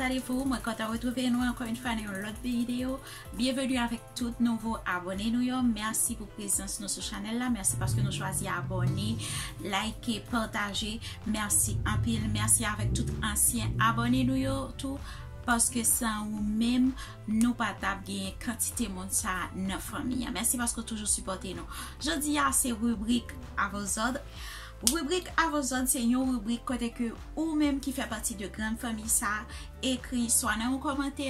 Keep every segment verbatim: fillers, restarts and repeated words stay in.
Allez-vous, mwen kontan retwouve nou ankò yon fwa nan yon lòt videyo. Byenveni avèk tout nouvo abòne nou yo. Mèsi pou prezans nou sou chanèl la. Mèsi paske nou chwazi abòne, like, pataje. Mèsi anpil. Mèsi avèk tout ansyen abòne nou yo tou. Paske san ou menm, nou pa t ap genyen kantite moun sa nan fanmi an. Mèsi paske w toujou sipòte nou. Jodi a, se ribrik Avozòd. Ribrik Avozòd se yon ribrik kote ke ou menm ki fè pati de grann fanmi sa, ekri swa nan yon kòmantè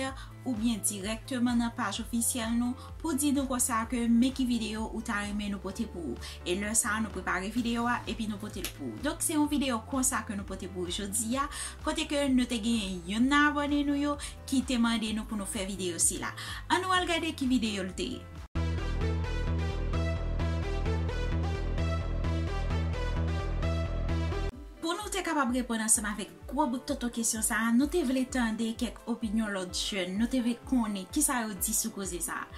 oubyen dirèkteman nan paj ofisyèl nou pou di nou konsa ke men ki videyo ou ta renmen nou pote pou ou. E lè sa a, nou prepare videyo a epi nou pote l pou ou. Donk, se yon videyo konsa ke nou pote pou ou jodi a, kote ke nou te genyen youn nan abòne nou yo ki te mande nou pou nou fè videyo sila. Ann nou al gade ki videyo l te ye. Pou nou te kapab reponn ansanm avèk gwo bout tonton kesyon sa a, nou te vle tande kèk opinyon lòt jèn, nou te vle konnen kisa yo di sou koze sa a.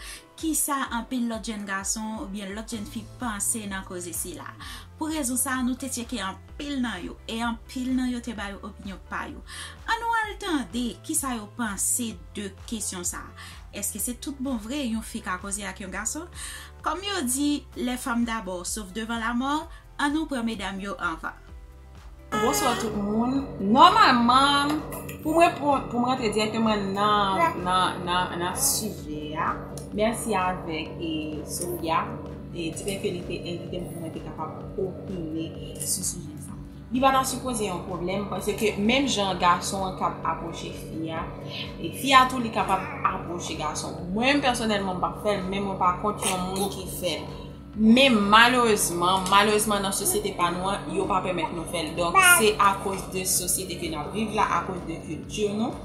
Kisa anpil lòt jèn gason oubyen lòt jèn fi panse nan koze sila. Pou rezon sa a, nou te tcheke anpil nan yo, e anpil nan yo te ba yo opinyon pa yo. Ann nou al tande kisa yo panse de kesyon sa a. Èske se tout bon vre yon fi ka koze ak yon gason? Kòm yo di, les femmes d'abord, sauf devant la mort, ann nou pran medam yo anvan. Bonswa tout moun. Nòmalman, pou mwen, pou, pou mwen rantre dirèkteman nan, nan, nan, nan sijè a, mèsi avèk, e, Sofia, e, di fè ke li te envite m pou mwen te kapab opine sou sijè sa. Li pa ta sipoze yon pwoblèm, paske menm jan gason an k ap apwoche fi a, e fi a tou li kapab apwoche gason. Mwen menm pèsonèlman, m p ap fè l, men mwen pa kont yon moun ki fè l. Men malerezman, malerezman nan sosyete pa nou an, yo pa pèmèt nou fè l. Donk, se akoz de sosyete ke n ap viv la, akoz de kilti nou.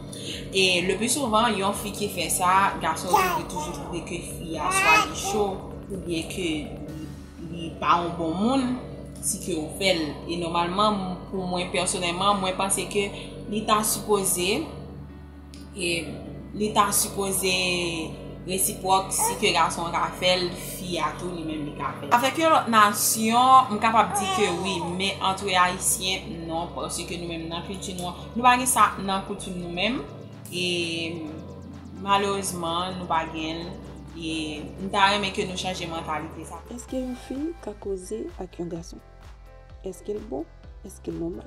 E le pli souvan, yon fi ki fè sa, gason yo toujou, toujou twouve ke fi a swa li cho, oubyen ke li, li pa yon bon moun, si ke ou fè l. E nòmalman, pou mwen pèsonèlman, mwen panse ke li ta sipoze, e li ta sipoze resipwòk, si ke gason an ka fè l, fi a tou li menm li ka fè l. Avèk yon lòt nasyon, m kapab di ke wi, men antre ayisyen, non, paske nou menm nan kilti nou an, nou pa gen sa nan koutim nou menm. E malerezman, nou pa gen l. E m ta renmen ke nou chanje mantalite sa. Èske yon fi ka koze ak yon gason? Èske l bon? Èske l nòmal?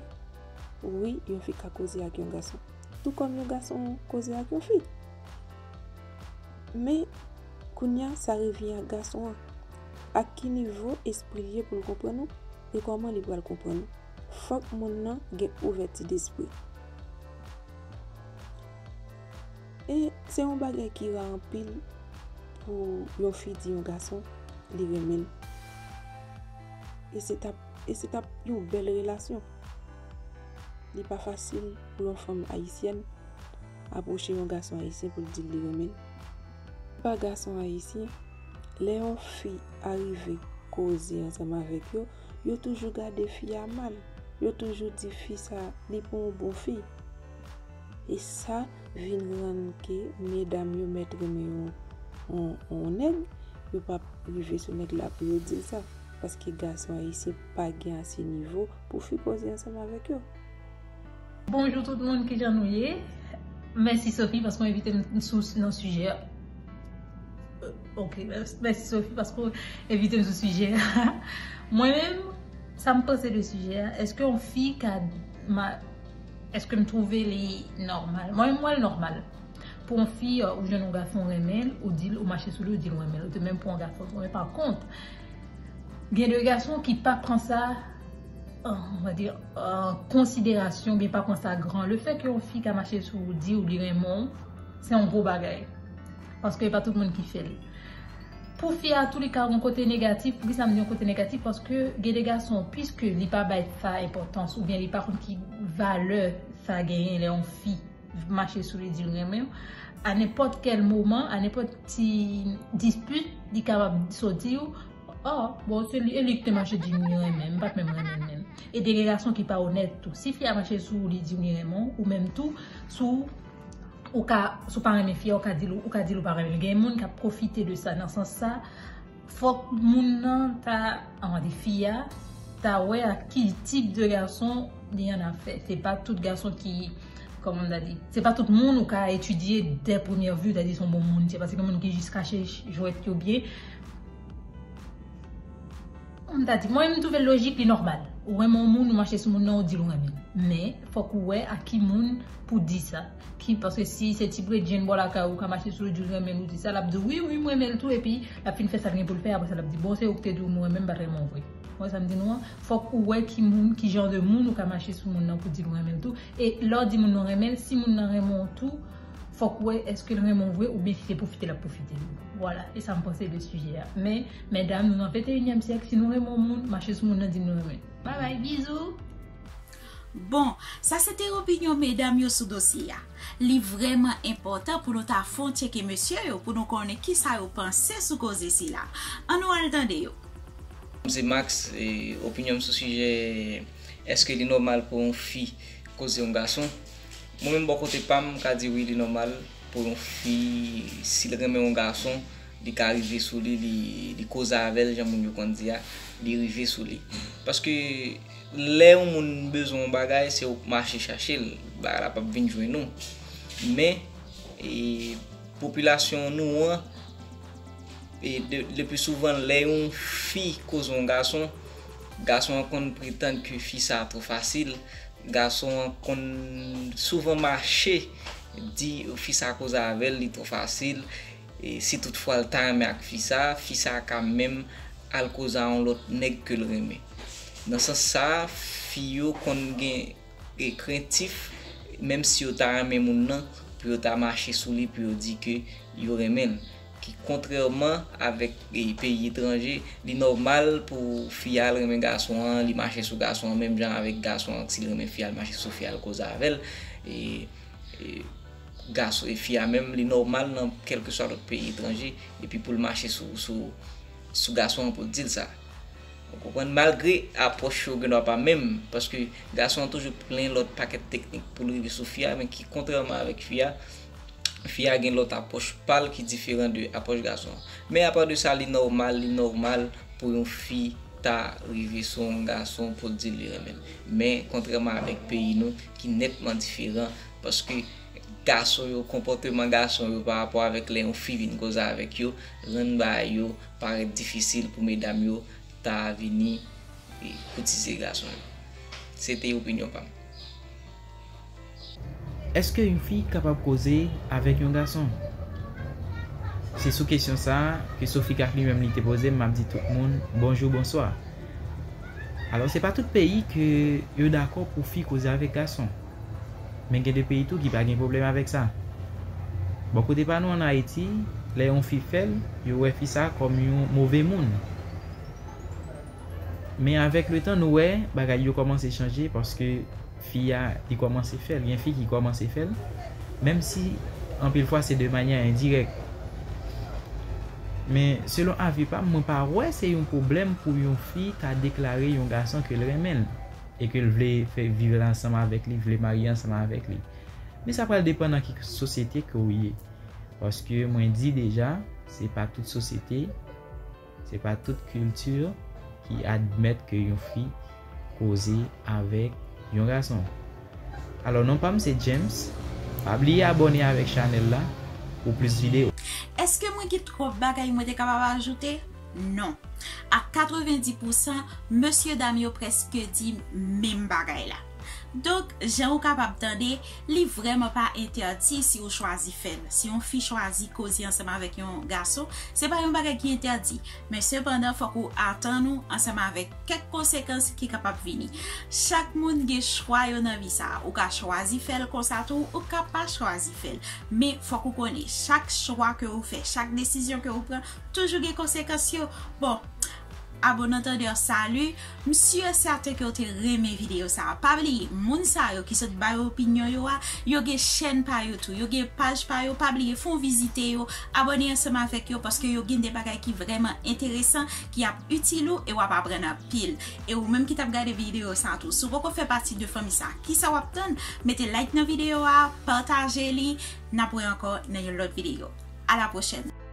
Wi, yon fi ka koze ak yon gason, tou kòm yon gason koze ak yon fi. Men, kounye a, sa revyen ak gason an. Ak ki nivo espri l ye pou l konprann ou, e kòman li pral konprann ou? Fòk moun nan gen ouvèti despri. E se yon bagay ki ra anpil pou yon fi di yon gason li renmen l. E se t ap, e se t ap yon bèl relasyon. Li pa fasil pou yon fanm ayisyèn apwoche yon gason ayisyen pou l di l li renmen l. Pa gason ayisyen, lè yon fi arive koze ansanm avèk yo, yo toujou gade fi a mal. Yo toujou di fi sa, li pa yon bon fi. E sa vin rann ke medam yo mèt renmen yon, yon, yon nèg, yo p ap rive sou nèg la pou yo di l sa. Paske gason ayisyen pa gen ase nivo pou fi koze ansanm avèk yo. Bonjou tout moun, kijan nou ye? Mèsi Sophie paske w envite m sou, nan sijè a. Euh, ok, mèsi Sophie paske w envite m sou sijè a. Mwen menm, sa m panse de sijè a, èske yon fi ka ma-, èske m twouve li nòmal? Mwen menm, m wè l nòmal. Pou yon fi, euh, ou jwenn yon gason renmen l, ou di l, ou mache sou li, ou di l renmen l. Ou te menm pou yon gason renmen. Pa kont, gen de gason ki pa pran sa, euh, on va dire, an konsiderasyon, oubyen pa pran sa gran. Le fè ke yon fi ka mache sou ou, di ou li renmen w, se yon gwo bagay. Paske e pa tout moun ki fè l. Pou fi a tou, li ka yon kote negatif. Poukisa m di yon kote negatif? Paske gen de gason, piske li pa bay sa enpòtans, oubyen li pa konn ki valè sa genyen lè yon fi mache sou li, di l renmen w, a nenpòt kèl moman, a nenpòt ti dispit, li kapab soti w, oh, bon, se li, e li ki te mache di m li renmen m, m pa t menm renmen l menm. E de gen gason ki pa onèt tou. Si fi a mache sou ou, li di w li renmen w, ou menm tou, si w, ou ka, si w pa renmen fi a, ou ka di l, ou ka di l ou pa renmen l. Gen moun k ap pwofite de sa, nan sans sa, fòk moun nan ta, anvan de fi a, ta wè ak ki tip de gason li annafè. Se pa tout gason ki Kòman m ta di? Se pa tout moun ou ka etidye dè premyè vi, ou ta di se yon bon moun. Se paske gen moun ki jis kache jwèt yo byen. Kòman m ta di? Mwen, m twouve l lojik, li nòmal. Ou renmen yon moun, ou mache sou moun nan, ou di l ou renmen l. Men, fòk ou wè a ki moun pou di sa. Ki, paske si se ti bredjenn bò lakay ou, ou ka mache sou li, ou di l renmen l, ou di sa, l ap di w, "Wi, wi, m renmen l tou," epi l ap fin fè sa l gen pou l fè, apre sa, l ap di, "Bon, se ou ki te di w m renmen m, m pa t renmen w vre." Ou wè sa m di nou an? Fòk ou wè ki moun, ki jan de moun ou ka mache sou moun nan pou di l ou renmen l tou. E lè w di moun nan renmen l, si moun nan renmen w tou, fòk ou wè èske l renmen w vre oubyen si se pwofite l ap pwofite l. Vwala, e sa m panse de sijè a. Men, medam, nou nan venteyinyèm syèk, si nou renmen yon moun, mache sou moun nan, di l nou renmen l. Bye bye, bizou! Bon, sa se te opinyon medam yo sou dosye a. Li vrèman enpòtan pou nou ta fon tcheke mesye yo, pou nou konnen kisa yo panse sou koze sila. Ann nou al tande yo. Se Max, e, opinyon m sou sijè, èske li nòmal pou yon fi koze yon gason? Mwen menm bò kote pa m, m ka di wi, li nòmal pou yon fi, si l renmen yon gason, li ka rive sou li, li, li koze avè l, jan moun yo konn di a, li rive sou li. Paske lè yon moun bezwen yon bagay, se ou k mache chache l, bagay la p ap vin jwenn ou. Men, e, popilasyon nou an, e de, le pli souvan, lè yon fi koze yon gason, gason an konn pretann ke fi sa a twò fasil, gason an konn souvan mache di fi sa a koze avè l, li twò fasil, e si toutfwa l ta renmen ak fi sa a, fi sa a ka menm al koze a yon lòt nèg ke l renmen. Nan sans sa a, fi yo konn gen e krentif, menm si yo ta renmen moun nan, pou yo ta mache sou li, pou yo di ke yo renmen l. Ki kontrèman avèk e, peyi etranje, li nòmal pou fi a al renmen gason an, li mache sou gason an, menm jan avèk gason an, si l renmen fi a, l mache sou fi a, l koze avè l. E, e, gason, e fi a menm, li nòmal nan kèlkeswa lòt peyi etranje, epi pou l mache sou, sou, sou gason an pou l di l sa. Ou konprann? Malgre apwòch yo gendwa pa menm, paske gason an toujou plen lòt pakèt teknik pou l rive sou fi a, men ki kontrèman avèk fi a, fi a gen lòt apwòch pa l ki diferan de apwòch gason an. Men apa de sa, li nòmal, li nòmal pou yon fi ta rive sou yon gason pou l di l li renmen l. Men, kontrèman avèk peyi nou, ki nètman diferan, paske gason yo, konpòteman gason yo pa rapò avèk lè yon fi vin koze avèk yo, rann bagay yo parèt difisil pou medam yo ta vini e koutize gason yo. Se te opinyon pa m. Èske yon fi kapab koze avèk yon gason? Se sou kesyon sa a ke Sophie Kaf li menm li te poze m, m ap di tout moun bonjou, bonswa. Alò, se pa tout peyi ke yo dakò pou fi koze avèk gason. Men gen de peyi tou ki pa gen pwoblèm avèk sa. Bò kote pa nou ann Ayiti, lè yon fi fè l, yo wè fi sa a kòm yon move moun. Men avèk letan, nou wè bagay yo kòmanse chanje paske fi a, li kòmanse fè l. Gen fi ki kòmanse fè l, menm si anpil fwa se de manyè endirèk. Men selon avi pa m, mwen pa wè se yon pwoblèm pou yon fi ta deklare yon gason ke l renmen l e ke l vle fè viv ansanm avèk li, vle marye ansanm avèk li. Men sa pral depann nan ki sosyete ke w ye. Paske mwen di deja, se pa tout sosyete, se pa tout kilti ki admèt ke yon fi koze avèk yon gason. Alò, non pa m se James. Pa bliye abòne avèk chanèl la pou plis videyo. Èske mwen gen twòp bagay mwen te kapab ajoute? Non. A katrevendi pousan, mesyedam yo prèske di menm bagay la. Donk, jan ou kapab tande, li vrèman pa entèdi si ou chwazi fè l. Si yon fi chwazi koze ansanm avèk yon gason, se pa yon bagay ki entèdi. Men sepandan, fòk ou atann ou ansanm avèk kèk konsekans ki kapab vini. Chak moun gen chwa yo nan vi sa a. Ou ka chwazi fè l konsa tou, ou ka pa chwazi fè l. Men fòk ou konnen, chak chwa ke ou fè, chak desizyon ke ou pran, toujou gen konsekans yo. Bon, abonnés entendeurs, salut. M si e sèten ke w te renmen videyo sa a. Pa bliye, moun sa yo ki sot bay opinyon yo a, yo gen chèn pa yo tou, yo gen paj pa yo. Pa bliye, fon vizite yo, abòne ansanm avèk yo, paske yo gen de bagay ki vrèman enteresan, ki ap itil ou e w ap aprann anpil. E ou menm ki t ap gade videyo sa a tou, si w poko fè pati de fanmi sa a, kisa w ap tann? Mete like nan videyo a, pataje li, n ap wè ankò nan yon lòt videyo. A la pwochèn!